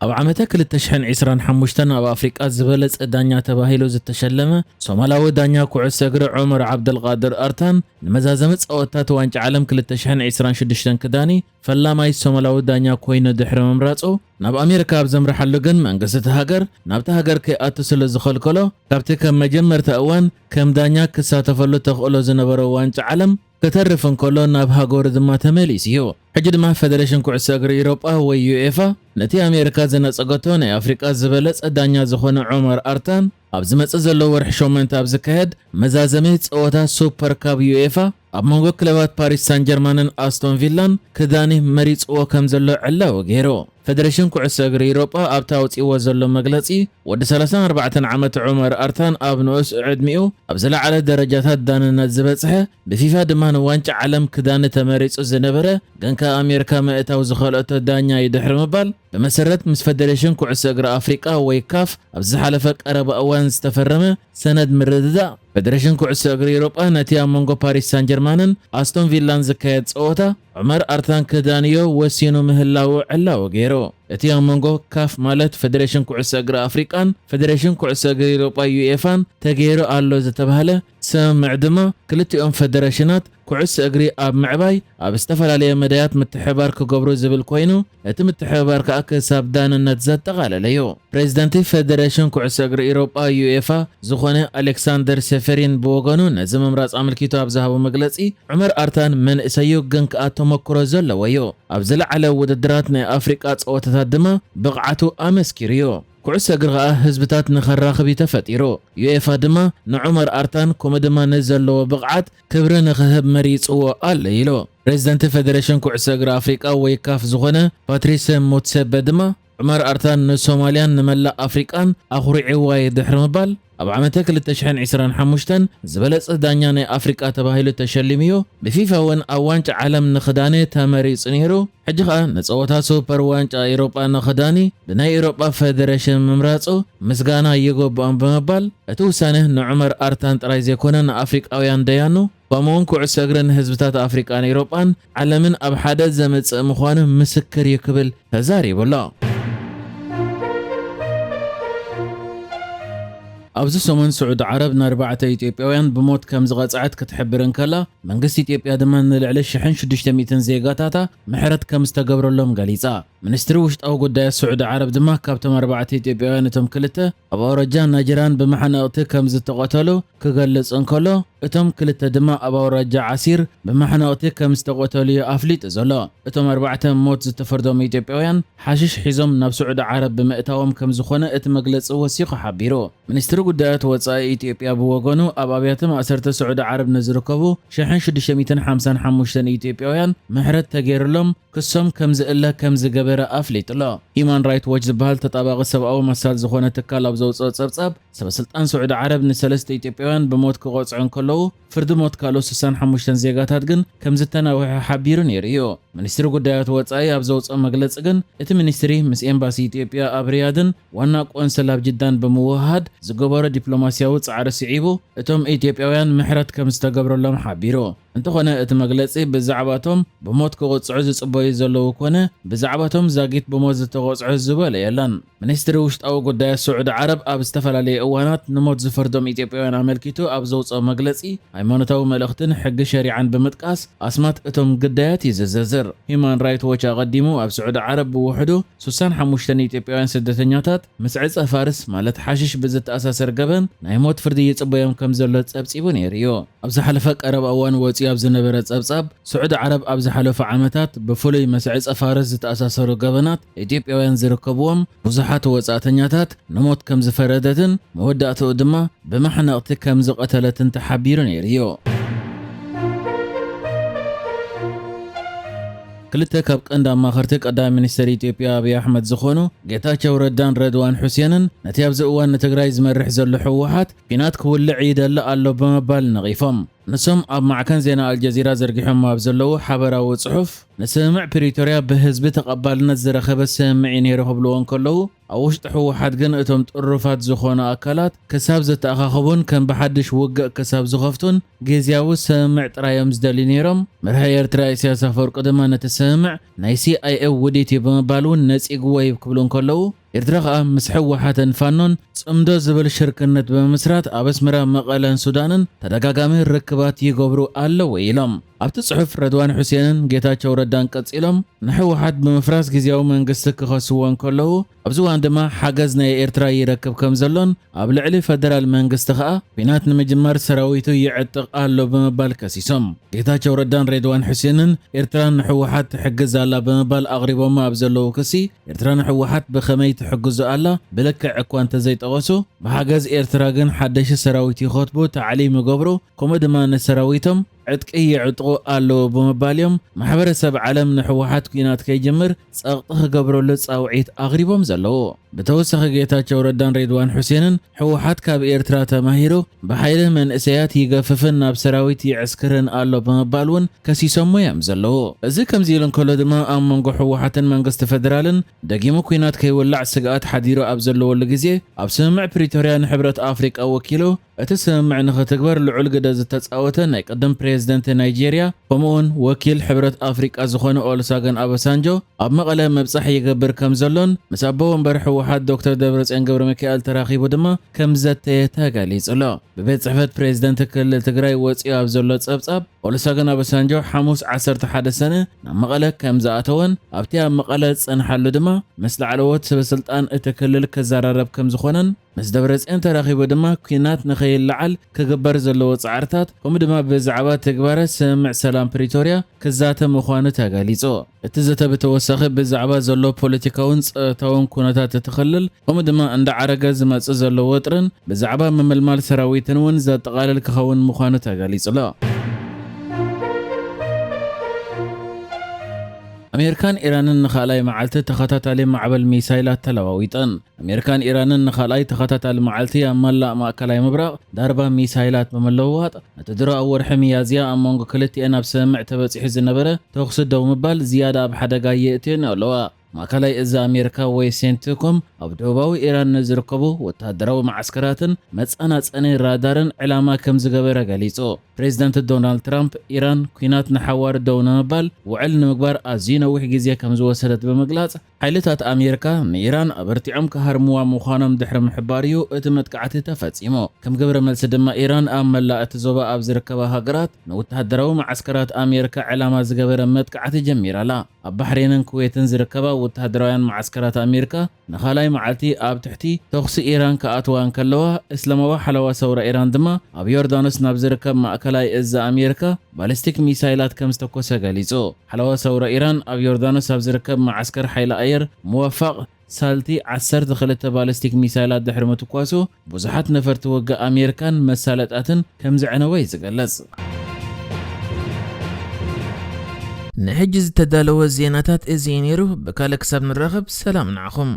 ኣብ ዓመተ ክልተ ሽሕን ዕስራን ሓሙሽተን ኣብ ኣፍሪቃ ዝበለጸ ዳኛ ተባሂሉ ዝተሸለመ ሶማላዊ ዳኛ ኩዕሶ እግሪ ዑመር ዓብደልቃድር ኣርታን፣ ንመዛዘሚ ጸወታት ዋንጫ ዓለም ክልተ ሽሕን ዕስራን ሽዱሽተን ክዳኒ ፈላማይ ሶማላዊ ዳኛ ኮይኑ ድሕሪ ምምራጹ፣ ናብ ኣሜሪካ ኣብ ዘምርሓሉ ግን መንግስቲ እቲ ሃገር ናብቲ ሃገር ከይኣቱ ስለ ዝኸልከሎ፣ ካብቲ ከም መጀመርታ እዋን ከም ዳኛ ክሳተፈሉ ተኽእሎ ዝነበሮ ዋንጫ ዓለም ክተርፍ እንከሎ፣ ናብ ሃገሩ ድማ ተመሊሱ እዩ። ሕጂ ድማ ፈደሬሽን ኩዕሶ እግሪ ኢሮጳ ወይ ዩኤፋ፣ ነቲ ኣሜሪካ ዝነጸገቶ ናይ ኣፍሪቃ ዝበለጸ ዳኛ ዝኾነ ዑመር ኣርታን፣ ኣብ ዝመጽእ ዘሎ ወርሒ ሸሞንተ ኣብ ዝካየድ መዛዘሚ ጸወታ ሱፐር ካፕ ዩኤፋ፣ ኣብ መንጎ ክለባት ፓሪስ ሳን ጀርማንን ኣስቶን ቪላን ክዳኒ መሪጽዎ ከም ዘሎ ዕላዊ ገይሩ። ፈደሬሽን ኩዕሶ እግሪ ኢሮጳ ኣብቲ ኣውጺእዎ ዘሎ መግለጺ፣ ወዲ ሰላሳን ኣርባዕተን ዓመት ዑመር ኣርታን ኣብ ንኡስ ዕድሚኡ ኣብ ዝለዓለ ደረጃታት ዳንነት ዝበጽሐ፣ ብፊፋ ድማ ንዋንጫ ዓለም ክዳኒ ተመሪጹ ዝነበረ፣ ግን ከኣ ኣሜሪካ ምእታው ዝኸልአቶ ዳኛ እዩ ድሕሪ ምባል፣ ብመሰረት ምስ ፈደሬሽን ኩዕሶ እግሪ ኣፍሪቃ ወይ ካፍ ኣብ ዝሓለፈ ቀረባ እዋን ዝተፈረመ ሰነድ ምርድዳእ፣ ፈደሬሽን ኩዕሶ እግሪ ኤውሮጳ ነቲ ኣብ መንጎ ፓሪስ ሳን ጀርማንን ኣስቶን ቪላን ዝካየድ ጸወታ፣ ዑመር ኣርታን ክዳንዮ ወሲኑ ምህላዉ ዕላዊ ገይሩ። እቲ ኣብ መንጎ ካፍ ማለት ፈደሬሽን ኩዕሶ እግሪ ኣፍሪቃን ፈደሬሽን ኩዕሶ እግሪ ኤውሮጳ ዩኤፋን ተገይሩ ኣሎ ዝተባህለ ስምምዕ ድማ፣ ክልቲኦም ፈደረሽናት ኩዕሶ እግሪ ኣብ ምዕባይ ኣብ ዝተፈላለየ መዳያት ምትሕብባር ክገብሩ ዝብል ኮይኑ፣ እቲ ምትሕብባር ከኣ ክሳብ ዳንነት ዘጠቓለለ እዩ። ፕሬዚደንት ፈደረሽን ኩዕሶ እግሪ ኤውሮጳ ዩኤፋ ዝኾነ ኣሌክሳንደር ሴፈሪን ብወገኑ ነዚ ምምራጽ ኣመልኪቱ ኣብ ዝሃቦ መግለጺ፣ ዑመር ኣርታን መንእሰይ እዩ፣ ግን ከኣ ተመክሮ ዘለዎ እዩ። ኣብ ዝለዓለ ውድድራት ናይ ኣፍሪቃ ጸወታታት ድማ ብቕዓቱ ኣመስኪሩ እዩ። ኩዕሶ እግሪ ከኣ ህዝብታት ንኸራኽብ እዩ ተፈጢሩ። ዩኤፋ ድማ ንዑመር ኣርታን ከምኡ ድማ ንዘለዎ ብቕዓት ክብሪ ንኽህብ መሪጽዎ ኣሎ ኢሉ። ፕሬዚደንት ፈደሬሽን ኩዕሶ እግሪ ኣፍሪቃ ወይ ካፍ ዝኾነ ፓትሪስ ሞትሴበ ድማ፣ ዑመር ኣርታን ንሶማልያን ንመላእ ኣፍሪቃን ኣኹሪዕዋ እዩ ድሕሪ ምባል፣ ኣብ ዓመተ ክልተ ሽሕን ዕስራን ሓሙሽተን ዝበለጸ ዳኛ ናይ ኣፍሪቃ ተባሂሉ ተሸሊሙ እዩ። ብፊፋ እውን ኣብ ዋንጫ ዓለም ንኽዳኒ ተመሪጹ ነይሩ። ሕጂ ኸኣ ንጸወታ ሱፐር ዋንጫ ኤውሮጳ ንኽዳኒ ብናይ ኤውሮጳ ፈደረሽን ምምራጹ ምስጋና ይግብኦም ብምባል፣ እቲ ውሳነ ንዑመር ኣርታን ጥራይ ዘይኮነ ንኣፍሪቃውያን ደያኑ፣ ከምኡውን ኩዕሶ እግሪ ንህዝብታት ኣፍሪቃን ኤውሮጳን ዓለምን ኣብ ሓደ ዘምጽእ ምዃኑ ምስክር እዩ ክብል ተዛሪቡ ኣሎ። ኣብዚ ሰሙን ስዑዲ ዓረብ ንኣርባዕተ ኢትዮጵያውያን ብሞት ከም ዝቐጽዐት ክትሕብር እንከላ፣ መንግስቲ ኢትዮጵያ ድማ ንልዕሊ ሽሕን ሽዱሽተ ሚእትን ዜጋታታ ምሕረት ከም ዝተገብረሎም ገሊጻ። ሚኒስትሪ ውሽጣዊ ጉዳያት ስዑዲ ዓረብ ድማ ካብቶም ኣርባዕተ ኢትዮጵያውያን እቶም ክልተ ኣብ ኣውራጃ ናጅራን ብመሓነቕቲ ከም ዝተቐተሉ ክገልጽ እንከሎ፣ እቶም ክልተ ድማ ኣብ ኣውራጃ ዓሲር ብመሓነቕቲ ከም ዝተቐተሉ እዩ ኣፍሊጡ ዘሎ። እቶም ኣርባዕተ ሞት ዝተፈርዶም ኢትዮጵያውያን ሓሽሽ ሒዞም ናብ ስዑዲ ዓረብ ብምእታዎም ከም ዝኾነ እቲ መግለጺ ወሲኹ ሓቢሩ። ሚኒስትሪ ጉዳያት ወጻኢ ኢትዮጵያ ብወገኑ፣ ኣብ ኣብያተ ማእሰርቲ ስዑዲ ዓረብ ንዝርከቡ ሽሕን ሽዱሽተ ሚእትን ሓምሳን ሓሙሽተን ኢትዮጵያውያን ምሕረት ተገይሩሎም ክሶም ከም ዝእለ ከም ዝገበረ ኣፍሊጡ ኣሎ። ሂዩማን ራይት ዎች ዝበሃል ተጣባቒ ሰብኣዊ መሰል ዝኾነ ትካል ኣብ ዘውጽኦ ጸብጻብ፣ ሰበ ስልጣን ስዑዲ ዓረብ ንሰለስተ ኢትዮጵያውያን ብሞት ክቐጽዑ እንከለዉ፣ ፍርዲ ሞት ካልኦት ስሳን ሓሙሽተን ዜጋታት ግን ከም ዝተናውሐ ሓቢሩ ነይሩ እዩ። ሚኒስትሪ ጉዳያት ወጻኢ ኣብ ዘውጽኦ መግለጺ ግን፣ እቲ ሚኒስትሪ ምስ ኤምባሲ ኢትዮጵያ ኣብ ሪያድን ዋና ቆንስል ኣብ ጅዳን ብምውህሃድ ዝገበሮ ዲፕሎማስያዊ ጻዕሪ ስዒቡ፣ እቶም ኢትዮጵያውያን ምሕረት ከም ዝተገብረሎም ሓቢሩ። እንተኾነ፣ እቲ መግለጺ ብዛዕባቶም ብሞት ክቕጽዑ ዝጽበዩ ዘለዉ ኮነ ብዛዕባቶም ዛጊት ብሞት ዝተቐጽዑ ዝበሎ የለን። ሚኒስትሪ ውሽጣዊ ጉዳያት ስዑዲ ዓረብ ኣብ ዝተፈላለዩ እዋናት ንሞት ዝፈርዶም ኢትዮጵያውያን ኣመልኪቱ ኣብ ዘውጽኦ መግለጺ፣ ሃይማኖታዊ መልእኽትን ሕጊ ሸሪዓን ብምጥቃስ ኣስማት እቶም ግዳያት እዩ ዝዝርዝር። ሂዩማን ራይት ዎች ኣቐዲሙ ኣብ ስዑዲ ዓረብ ብውሕዱ ስሳን ሓሙሽተን ኢትዮጵያውያን ስደተኛታት ምስ ዕጸ ፋርስ ማለት ሓሽሽ ብዝተኣሳሰር ገበን ናይ ሞት ፍርዲ ይጽበዮም ከም ዘሎ ጸብጺቡ ነይሩ እዩ። ኣብ ዝሓለፈ ቀረባ እዋን ወጺኡ ኣብ ዝነበረ ጸብጻብ፣ ስዑዲ ዓረብ ኣብ ዝሓለፉ ዓመታት ብፍሉይ ምስ ዕጸ ፋርስ ዝተኣሳሰሩ ገበናት ኢትዮጵያውያን ዝርከብዎም ብዙሓት ወጻእተኛታት ንሞት ከም ዝፈረደትን መወዳእትኡ ድማ ብመሕነቕቲ ከም ዝቐተለትን ተሓቢሩ ነይሩ እዩ። ክልተ ካብ ቀንዲ ኣማኸርቲ ቀዳማይ ሚኒስትር ኢትዮጵያ ኣብይ ኣሕመድ ዝኾኑ ጌታቸው ረዳን ረድዋን ሑሴንን፣ ነቲ ኣብዚ እዋን ንትግራይ ዝመርሕ ዘሎ ህወሓት ኲናት ክውልዕ ይደሊ ኣሎ ብምባል ነቒፎም። ንሶም ኣብ ማዕከን ዜና ኣልጀዚራ ዘርጊሖም ኣብ ዘለዉ ሓበራዊ ጽሑፍ፣ ንስምምዕ ፕሪቶርያ ብህዝቢ ተቐባልነት ዝረኸበ ስምምዕ እዩ ነይሩ ክብልዎ እንከለዉ፣ ኣብ ውሽጢ ህወሓት ግን እቶም ጥሩፋት ዝኾኑ ኣካላት ክሳብ ዘተኣኻኸቡን ከም ብሓድሽ ውግእ ክሳብ ዝኸፍቱን ግዝያዊ ስምምዕ ጥራይ እዮም ዝደልዩ ነይሮም። መራሒ ኤርትራ ኢሳያስ ኣፈወርቂ ድማ ነቲ ስምምዕ ናይ ሲ ኣይ ኤ ውዲት እዩ ብምባል እውን ነጺግዎ እዩ ክብሉ እንከለዉ፣ ኤርትራ ከኣ ምስ ህወሓትን ፋኖን ጽምዶ ዝብል ሽርክነት ብምምስራት ኣብ ኣስመራ፣ መቐለን ሱዳንን ተደጋጋሚ ርክባት ይገብሩ ኣለዉ ኢሎም። ኣብቲ ጽሑፍ ረድዋን ሑሴንን ጌታቸው ረዳን ቀጺሎም ንህወሓት ብምፍራስ ግዝያዊ መንግስቲ ክኸስዎ እንከለዉ፣ ኣብዚ እዋን ድማ ሓገዝ ናይ ኤርትራ ይረክብ ከም ዘሎን ኣብ ልዕሊ ፈደራል መንግስቲ ከኣ ኲናት ንምጅማር ሰራዊቱ ይዕጥቕ ኣሎ ብምባል ከሲሶም። ጌታቸው ረዳን ሬድዋን ሑሴንን ኤርትራ ንህወሓት ትሕግዝ ኣላ ብምባል ኣቕሪቦማ ኣብ ዘለዉ ክሲ፣ ኤርትራ ንህወሓት ብኸመይ ትሕግዞ ኣላ ብልክዕ እኳ እንተዘይጠቐሱ፣ ብሓገዝ ኤርትራ ግን ሓደሽ ሰራዊት ይኸትቡ፣ ታዕሊም ይገብሩ፣ ከምኡ ድማ ንሰራዊቶም ዕጥቂ ይዕጥቑ ኣለዉ ብምባል እዮም ማሕበረሰብ ዓለም ንህወሓት ኲናት ከይጅምር ጸቕጢ ክገብረሉ ጻውዒት ኣቕሪቦም ዘለዉ። ብተወሳኺ ጌታቸው ረዳን ሬድዋን ሑሴንን ህወሓት ካብ ኤርትራ ተማሂሩ ብሓይሊ መንእሰያት ይገፍፍን ናብ ሰራዊት ይዕስክርን ኣሎ ብምባል እውን ከሲሶሞ እዮም ዘለዉ። እዚ ከምዚ ኢሉ እንከሎ ድማ ኣብ መንጎ ህወሓትን መንግስቲ ፈደራልን ደጊሙ ኲናት ከይውላዕ ስግኣት ሓዲሩ ኣብ ዘለወሉ ግዜ ኣብ ስምምዕ ፕሪቶርያ ንሕብረት ኣፍሪቃ ወኪሉ እቲ ስምምዕ ንኽትግበር ልዑል ግደ ዝተጻወተ ናይ ቅድም ፕሬዝደንት ናይጄርያ ከምኡውን ወኪል ሕብረት ኣፍሪቃ ዝኾነ ኦሉሰገን ኦባሳንጆ ኣብ መቐለ ምብጻሕ ይገብር ከም ዘሎን ምስ ኣቦ ወንበር ህወሓት ዶክተር ደብረጽዮን ገብረሚካኤል ተራኺቡ ድማ ከም ዘተየ ተገሊጹ ኣሎ። ብቤት ጽሕፈት ፕሬዝደንት ክልል ትግራይ ወጺኡ ኣብ ዘሎ ጸብጻብ ኦሉሰገን ኦባሳንጆ ሓሙስ ዓሰርተ ሓደ ሰነ ናብ መቐለ ከም ዝኣተወን ኣብቲ ኣብ መቐለ ዝጸንሓሉ ድማ ምስ ላዕለዎት ሰበስልጣን እቲ ክልል ክዘራረብ ከም ዝኾነን ምስ ደብረጽዮን ተራኺቡ ድማ ኲናት ንኸይለዓል ክግበር ዘለዎ ጻዕርታት ከምኡ ድማ ብዛዕባ ትግባረ ስምምዕ ሰላም ፕሪቶርያ ክዛተ ምዃኑ ተገሊጹ። እቲ ዘተ ብተወሳኺ ብዛዕባ ዘሎ ፖለቲካውን ጸጥታውን ኩነታት እቲ ክልል ከምኡ ድማ እንዳዓረገ ዝመጽእ ዘሎ ወጥርን ብዛዕባ ምምልማል ሰራዊትን እውን ዘጠቓልል ክኸውን ምዃኑ ተገሊጹ ኣሎ። ኣሜሪካን ኢራንን ንኻልኣይ መዓልቲ ተኸታታሊ ማዕበል ሚሳይላት ተለዋዊጠን። ኣሜሪካን ኢራንን ንኻልኣይ ተኸታታሊ መዓልቲ ኣብ መላእ ማእከላይ ምብራቕ ዳርባ ሚሳይላት ብምልውዋጥ፣ ነቲ ድሮ ኣብ ወርሒ ሚያዝያ ኣብ መንጎ ክልቲኤን ኣብ ስምምዕ ተበጺሑ ዝነበረ ተኹሲ ደው ምባል ዝያዳ ኣብ ሓደጋ የእትየን ኣለዋ። ማእከላይ እዚ ኣሜሪካ ወይ ሴንትኮም ኣብ ደቡባዊ ኢራን ንዝርከቡ ወተሃደራዊ መዓስከራትን መጸናጸኒ ራዳርን ዕላማ ከም ዝገበረ ገሊጹ። ፕሬዚደንት ዶናልድ ትራምፕ፣ ኢራን ኲናት ንሓዋሩ ደው ንምባል ውዕል ንምግባር ኣዝዩ ነዊሕ ግዜ ከም ዝወሰደት ብምግላጽ፣ ሓይልታት ኣሜሪካ ንኢራን ኣበርቲዖም ክሃርምዋ ምዃኖም ድሕሪ ምሕባር እዩ እቲ መጥቃዕቲ ተፈጺሙ። ከም ግብረ መልሲ ድማ ኢራን ኣብ መላእ እቲ ዞባ ኣብ ዝርከባ ሃገራት ንወተሃደራዊ መዓስከራት ኣሜሪካ ዕላማ ዝገበረ መጥቃዕቲ ጀሚራ ኣላ። ኣብ ባሕሬንን ኩዌትን ዝርከባ ወተሃደራውያን መዓስከራት ኣሜሪካ ንኻልኣይ መዓልቲ ኣብ ትሕቲ ተኹሲ ኢራን ክኣትዋ እንከለዋ፣ እስላማዊ ሓለዋ ሰውራ ኢራን ድማ ኣብ ዮርዳኖስ ናብ ዝርከብ ማእከላይ እዚ ኣሜሪካ ባሊስቲክ ሚሳይላት ከም ዝተኮሰ ገሊጹ። ሓለዋ ሰውራ ኢራን ኣብ ዮርዳኖስ ኣብ ዝርከብ መዓስከር ሓይሊ ኣየር ሙወፋቕ ሳልቲ ዓሰርተ ክልተ ባሊስቲክ ሚሳይላት ድሕሪ ምትኳሱ፣ ብዙሓት ነፈርቲ ውግእ ኣሜሪካን መሳለጣትን ከም ዘዕነወ እዩ ዝግለጽ። ንሕጂ ዝተዳለወ ዜናታት እዚ እዩ ነይሩ። ብካልእ ክሳብ ንራኸብ ሰላም ንዓኹም።